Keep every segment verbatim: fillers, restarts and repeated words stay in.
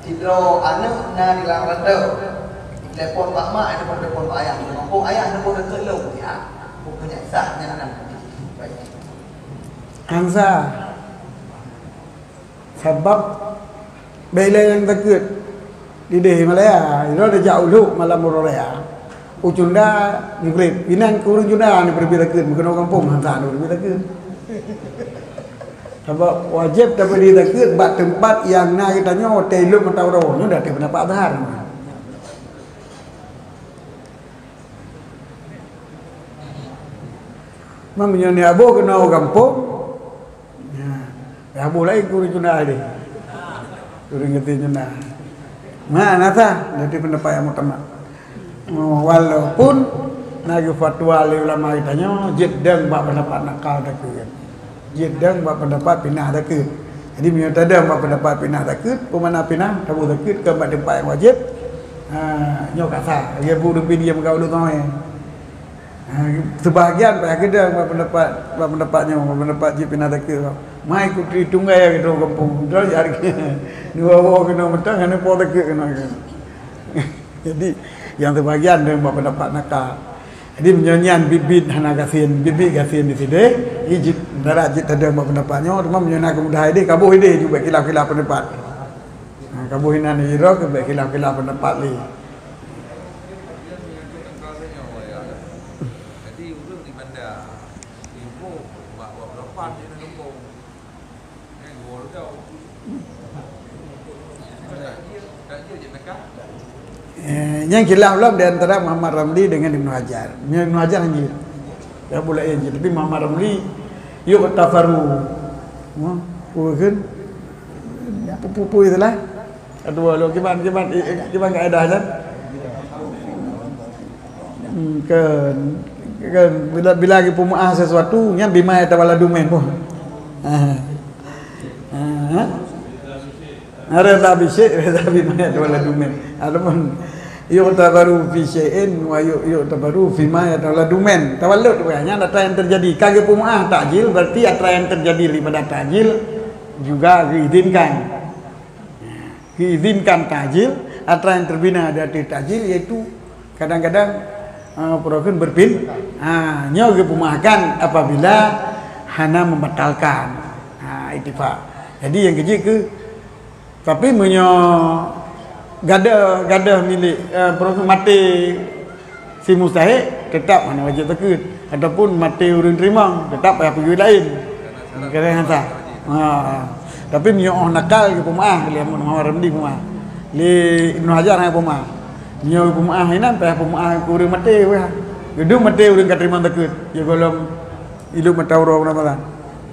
Sidroe aneuk na di lam rantau. Telepon bak mak, telepon, telepon bak ayah. Mumpung ayah telepon deungon lôn, ya. Bukannya sah nyan. Hana sah. Sabab bela nyang takheun di déh Malaya, inoe tajak u Luhok malam uroe raya. U Cunda Maghrib, inan keu ureueng Cunda ni peureubi takheun, meukeunong gampông hana ni peureubi takheun. Sabab wajéb tapeubi takheun bak teumpat nyang na geutanyoe watèe lheueh mata uroe, nyoe dah pendapat Azhar. Meunyoe ni aboh keunoe u gampông, ya, ya, aboh laén keu ureueng Cunda deh. Ureueng geutanyoe Cunda. Nah, na sah, jadi pendapat nyang muktamad. Oh, walaupun na geufatwa lé ulama geutanyoe, jeuet dong bak pendapat nakal takheun. Jeuet dong bak pendapat pinah takheun. Jadi, meunyoe tadong bak pendapat pinah takheun, peue makna pinah, taboh takheun keu bak teumpat nyang wajéb. Ha, nyoe ka sah. Lagèe bu ureueng Pidie meugaul lôn samai. Ha, sebahagian payah keudong bak pendapat, bak pendapat nyoe, bak pendapat jih pinah takheun. Mai kutri tunggai ya keudroe gampông. Dua woe keunoe mantong, hana po takheun keunoe. Jadi, nyang sebahagian dong bak pendapat nakal. Jadi, meunyoe nyan biet-biet hana gasien, biet-biet gasien di sideh, jih darat jih tadong bak pendapat nyoe, teuma meunyoe na keumudahan ideh, kaboh ideh ju bèk khilaf-khilaf pendapat. Ha, kaboh inan jih droe keu bèk khilaf-khilaf pendapat lé. Eh, nyang khilaf lom di antara Muhammad Ramli dengan Ibnu Hajar. Ibnu Hajar hana jeuet. Ya, bulat jih. Tapi Muhammad Ramli, yu'tabaru. Ha, bukan? Pupu-pupu itulah. Aduh, lo kiban, kiban, eh, eh, kiban kaedah kan? Hmm, kan, kan, bila, bila lagi peumeu'ah sesuatu, nyan bima yatawalladu min pun. Ha. Ha. Rida bi syai', rida bima yatawalladu min. Ataupun yu'tabaru fi syai'in wa yu-, yu'tabaru fi ma yatawalladu min. Tawallud tu kan, nyan atra yang terjadi. Ka geupeumeu'ah takjil, berarti atra yang terjadi daripada takjil juga diizinkan. Diizinkan takjil, atra yang terbina dari takjil iaitu kadang-kadang, ah, peurokon berpin-, ah, nyoe geupeumeu'ahkan apabila hana membatalkan, ah, ittifak. Jadi nyang keujeuet keu, tapi meunyoe gadoh, gadoh milék, eh, peurokon maté si mustahik, tetap hana wajéb zakeuet. Ataupun maté ureueng teurimong, tetap payah peugöt laén. Kadang hana sah. Ha. Tapi meunyoe 'oh nakal geupeumeu'ah lé Muhammad Ramli peumeu'ah. Lé Ibnu Hajar hana peumeu'ah. Meunyoe peumeu'ah inan payah peumeu'ah keu ureueng maté payah. Geudong maté ureueng ka teurimong zakeuet. Ya golom ilup mata uroe Ramadan.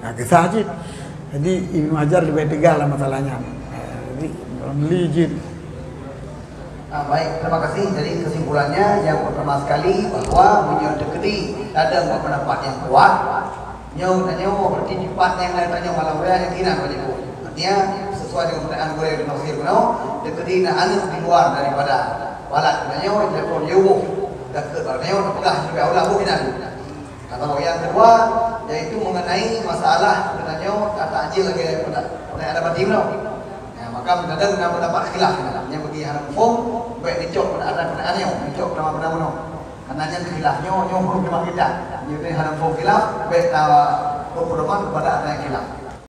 Ha, kisah cit. Jadi Ibnu Hajar leubeh tegas lam masalah nyan. Ha, jadi Ramli jeuet. Ah, baik, terima kasih. Jadi kesimpulannya yang pertama sekali bahawa meunyoe teukeudi tadong bak pendapat yang kuat, nyoe tanyoe berarti jupat nyang laén tanyoe malam raya nyang inan bak jiku. Artinya sesuai dengan pertanyaan gurèe di Mesir keunoe, teukeudi na aneuk di luar daripada balat tanyoe, telepon yue boh, dan ke tanyoe peugah lebih awal boh inan. Atau yang kedua, yaitu mengenai masalah geutanyoe ka takjil lagèe peuda-, peunyang ada batin nyoe. Ya, maka meunyoe na pendapat khilaf, nyan bagi hana muphom, bèk dicok pada ada peunyang nyoe, dicok pada mana-mana. Karena nyan khilaf nyoe, nyoe hukôm kitab. Nyoe hana muphom khilaf, bèk ta berpedoman kepada ada yang khilaf.